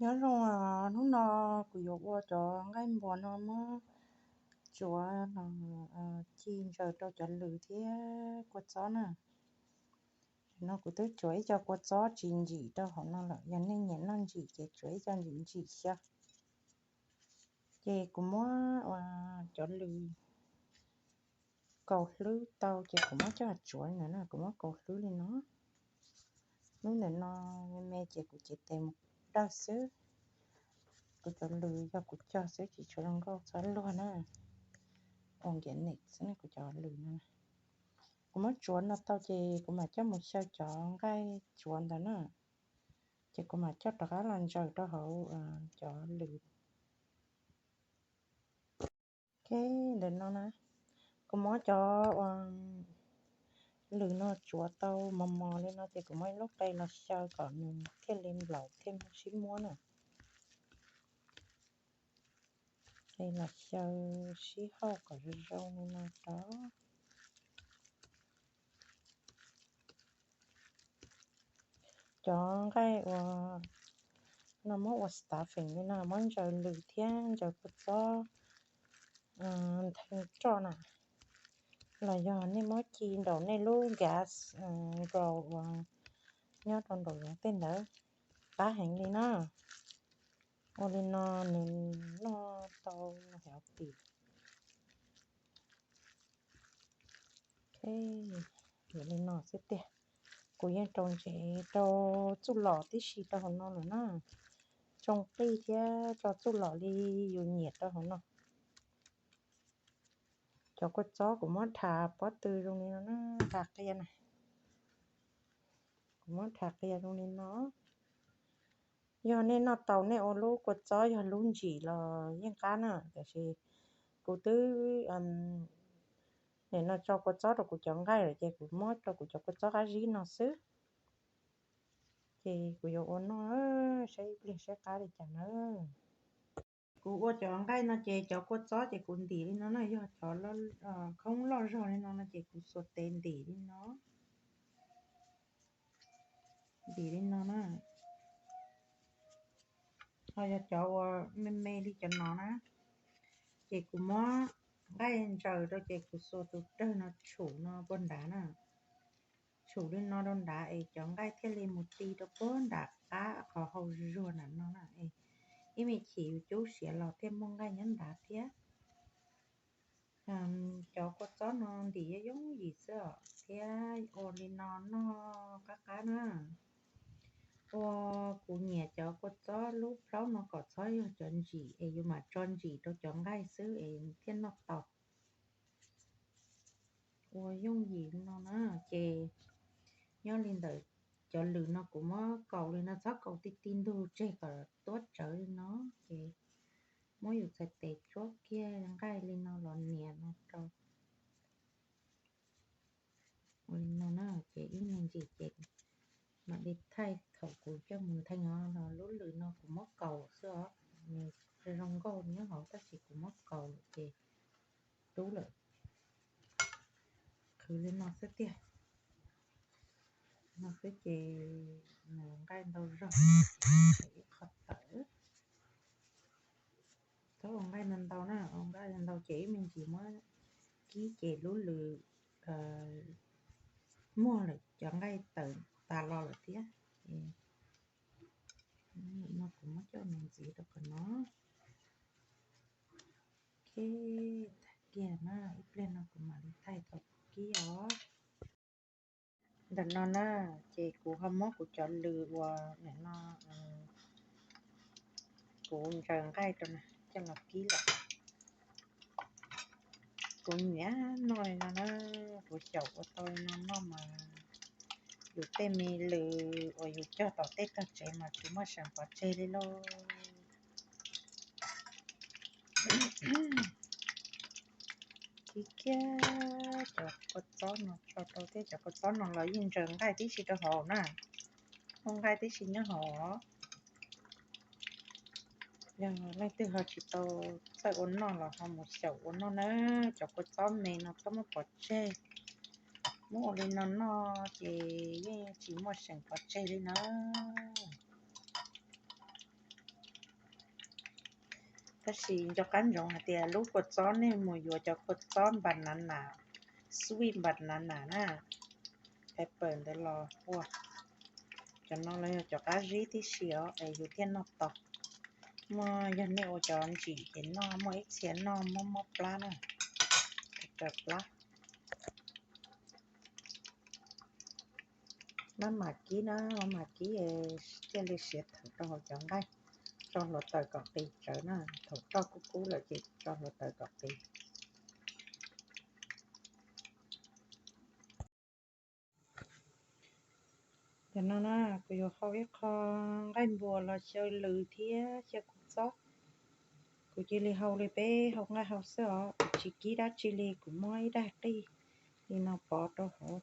Nyob zoo, hnub no kuv yuav ua cov nqaij npua no muab tsuav los ci ntsaws rau cov lws thiab kua txob na. No kuv twb tsuav ib co kua txob tsis ntsim rau hauv no lawm, yog nej nyiam noj ntsim ces tsuav ib co ntsim ntsim xyaw. Ces kuv muab ua cov lws kaus hlwb tau ces kuv muab coj tsuav li ntawd na, kuv muab kaus hlwb li no. Lub ntawm no me me ces kuv cev tes mus dawj xwb. Kuv cov lws yog kuv cog xwb tsis tshua zoo nkauj txhob luag na. Organic xwb ne kuv cov lws no. Kuv muab tsuav no tau ces kuv mam coj mus xyaw cov nqaij tsuav ntawd na. Ces kuv mam coj rov qab los ntsaws rau hauv cov lws. Ntawm no na, kuv muab cov lws no tsuav tau mos mos li no ces kuv muab ib lub qe los xyaw kom nws thiaj li nplaum thiaj sib muab na. Qe los xyaw sib hauj kom zoo zoo li no rau. Cov nqaij uas no muab ua stuffing li no, muab ntsaws lws thiab ntsaws kua txob nthee roj na, los yog nej muab ci nraum nej lub gas nraud uas nyob rau nraum zoov tej ntawd, qab heev li na. Ua li no nws noj tau healthy. Li no xwb tiag. Kuv yeej rau ntsev rau txuj lom tib si rau hauv no lawm na. Tsoo qij thiab tso txuj lom li yus nyiam rau hauv no. Cov kua txob kuv muab rhais pob tw zoo li no na, rhais qia na. Kuv muab rhais qia zoo li no. Yog nej noj tau nej ua lub kua txob yog lub ntsim los yeej qab na, tiam sis kuv twb nim no tso kua txob rau kuv cov nqaij lawm ces kuv muab rau kuv cov kua txob qab zib no xwb. Ces kuv yuav ua noj saib ib pliag saib qab li cas na. Kuv ua cov nqaij no ces cov kua txob ces kuv ntim li no na, yog cov khoob loj zog li no no ces kuv xuas tes ntim li no. Ntim li no na. Ho yog cov uas me me li cov no na, ces kuv muab nqaij ntsaws rau ces kuv xuas tus dawg no tshum no puag nrad na. Tshum li no rau nrad es cov nqaij thiaj li mus ti rau puag nram qab qhov hau zuag nram no na. Ib me chim yus cub siav los thiaj muaj nqaij nyob nrad thiab. Cov kua txob no ntim yooj yooj yim xwb os, thiab ua li no noj qab qab na. Ua, kuv nyiam cov kua txob lub plaub no kom txhob yog cov ntsim es yus mam tso ntsim rau cov nqaij xwb es thiaj noj tau. Ua yooj yim li no na, ces nyob li ntawm cov lws no kuv muab kaus li no, txhob kaus ti ti ntug tseg kom tuab tsawv li no, ces muab yus txhais tes tsuab kiag nqaij li no los nias no rau. Ua li no na, ces ib me ntsis ces mam li thaij thaum kuv coj mus nthee os. Lub lws no kuv muab kaus xwb os, nws zoo nkauj nyob hauv tab sis kuv muab kaus lawm ces dub lawm. Qhwv li no xwb tiag. No xwb ces nws nqaij ntau zog, ib qho tawm. Txhob ua nqaij ntau ntau na, ua nqaij ntau ces ib me ntsis muab kib ces lub lws muag lawm, cov nqaij tawm tas los lawm thiab. No kuv muab coj mus ntxiv rau qhov no. Ok, tag kiag na, ib pliag no kuv mam li thaij thaum kib os. Ntawm no na, ces kuv ho muab kuv cov lws uas nim no kuv ntsaws nqaij rau na coj los kib lawm. Kuv nyiam noj li no na, kuv xyaum ua tau li no noj mas yus tej me lws uas yus cog tom tej tog tsev mas tsis muaj seem pov tseg li lauj. Kib kiag cov kua txob no tso rau thiab, cov kua txob no los yeej ntsaws nqaij tib si rau hauv na, muaj nqaij tib si nyob hauv. Yog leej twg ho tsis tau txawj ua noj los ho mus xyaum ua noj na, cov kua txob me no txhob muab pov tseg. Muab ua li no noj ces yeej tsis muaj seem pov tseg li na. Tab sis nco qab ntsoov hais tias lub kua txob nej mus yuav cov kua txob banana, sweet banana na, pepper ntawd los ua. Cov no los yog cov qab zib tib si os es yus thiaj noj tau. Muaj yog nej ua cov ntsim ces noj, muaj ib txhia noj mob mob plab na, raws plab. Maj mam kib na, maj mam kib thiaj li siav thawm rau hauv cov nqaij, tso hluav taws kom qis tsawv na, thaum roj kub kub lawm ces tso hluav taws kom qis. Ntawm no na, kuv yuav hau ib qho nqaij npua los xyaw lws thiab xyaw kua txob. Kuv cia li hau li peb hau nqaij hau xwb os, kuv tsis kib dab tsi li, kuv muab ib daig qij li no pov rau hauv.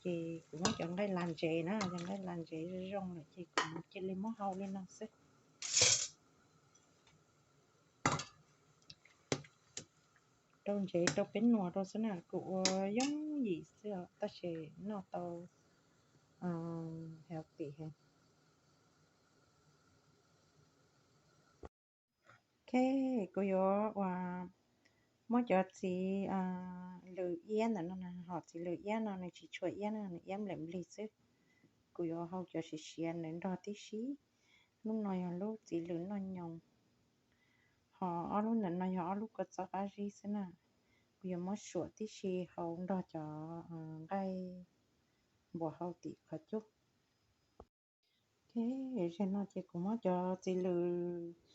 Ces kuv muab cov nqaij las ntsev na, cov nqaij las ntsev zoo zoo lawm ces kuv cia li muab hau li no xwb. Rau ntsev rau peb nuam rau xwb na, kuv ua yooj yim xwb os, tab sis noj tau healthy heev. Ok, kuv yuav ua, muab cov txiv lws iab ntawm no, hom txiv lws iab no nws tsis tshua iab na, nws iab nplim nplig xwb. Kuv yuav hau cov siav siav ntawd nrog tib si. Lub no yog lub txiv lws noj nyoos, ho ob lub ntawm no yog ob lub kua txob qab zib xwb na. Kuv yuav muab suam tib si hau nrog cov nqaij npua hau tim qhov cub. Ok, zaum no ces kuv muab cov txiv lws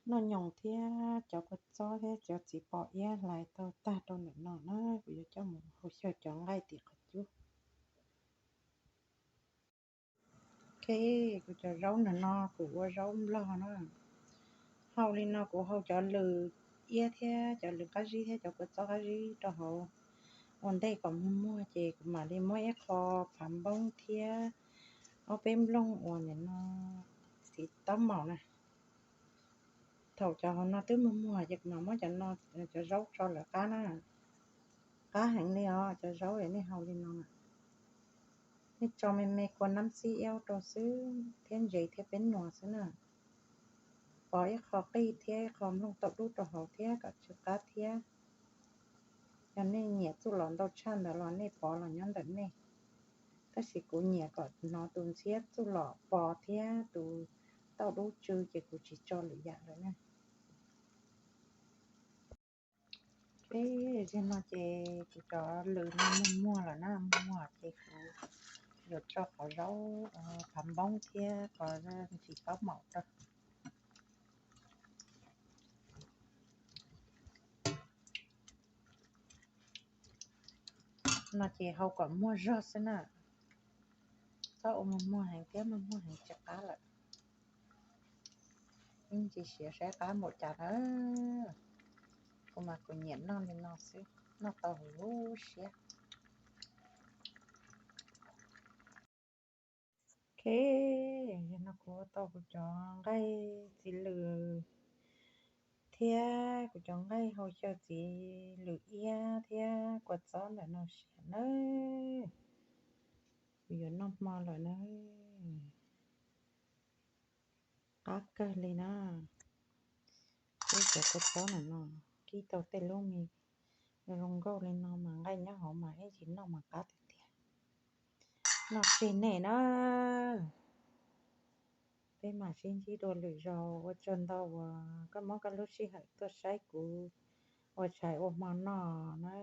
noj nyoos thiab cov kua txob thiab cov txiv pos iab hlais tau tag rau ntawm no na, kuv yuav coj mus hau xyaw cov nqaij tim qhov cub. Ok, kuv cov zaub ntawm no kuv ua zaub nplog na. Hau li no kuv hau cov lws iab thiab cov lws qab zib thiab cov kua txob qab zib rau hauv ua ntej kom muag muag ces kuv mam li muab ib qho phav npoob thiab ob peb nplooj uas nim no txiv taub maum na. Thaum cov hauv no twb muag muag ces kuv mam muab cov no, cov zaub tso lawv qab na. Qab heev li os, cov zaub es nej hau li no na. Nej tso me me kua nab xib iab rau xwb thiab ntsev thiab peb nuam xwb na. Pov ib qho qij thiab ib qho nplooj taub dub rau hauv thiab kom tsw qab thiab. Yog nej nyiam txuj lom ntau tshaj ntawd los nej pov los nyob ntawm nej, tab sis kuv nyiam kom hnov tus ntxhiab txuj lom pos thiab tus taub dub tsw ces kuv tsis tso lwm yam lawm na. Ok, zaum no ces kuv cov lws no muag muag lawm na, muag muag ces kuv yuav tso qhov zaub phav npoob thiab qhov ntsis taub maum rau. No ces hau kom muag zog xwb na, txhob ua muag muag heev thiab, muag muag heev tsis qab lawm. Ib ntsis siav saib qab npaum cas na. Kuv mas kuv nyiam noj li no xwb, noj tau huv lub siab. Ok, yog no kuv ua tau kuv cov nqaij txiv lws thiab kuv cov nqaij hau xyaw txiv lws iab thiab kua txob ntawm no siav nawb. Kuv yuav noj hmo lawm na. Qab kawg li na. Ib cov kua txob ntawm no kib tau tej lub me zoo nkauj li no mas nqaij nyob hauv mas ib ntsis noj mas qab tiag tiag. Noj tseg nej na. Peb mam sib ntsib dua lwm zaus, ua tsaug ntau uas koj muab koj lub sij hawm tuaj saib kuv ua tshais ua hmo noj na.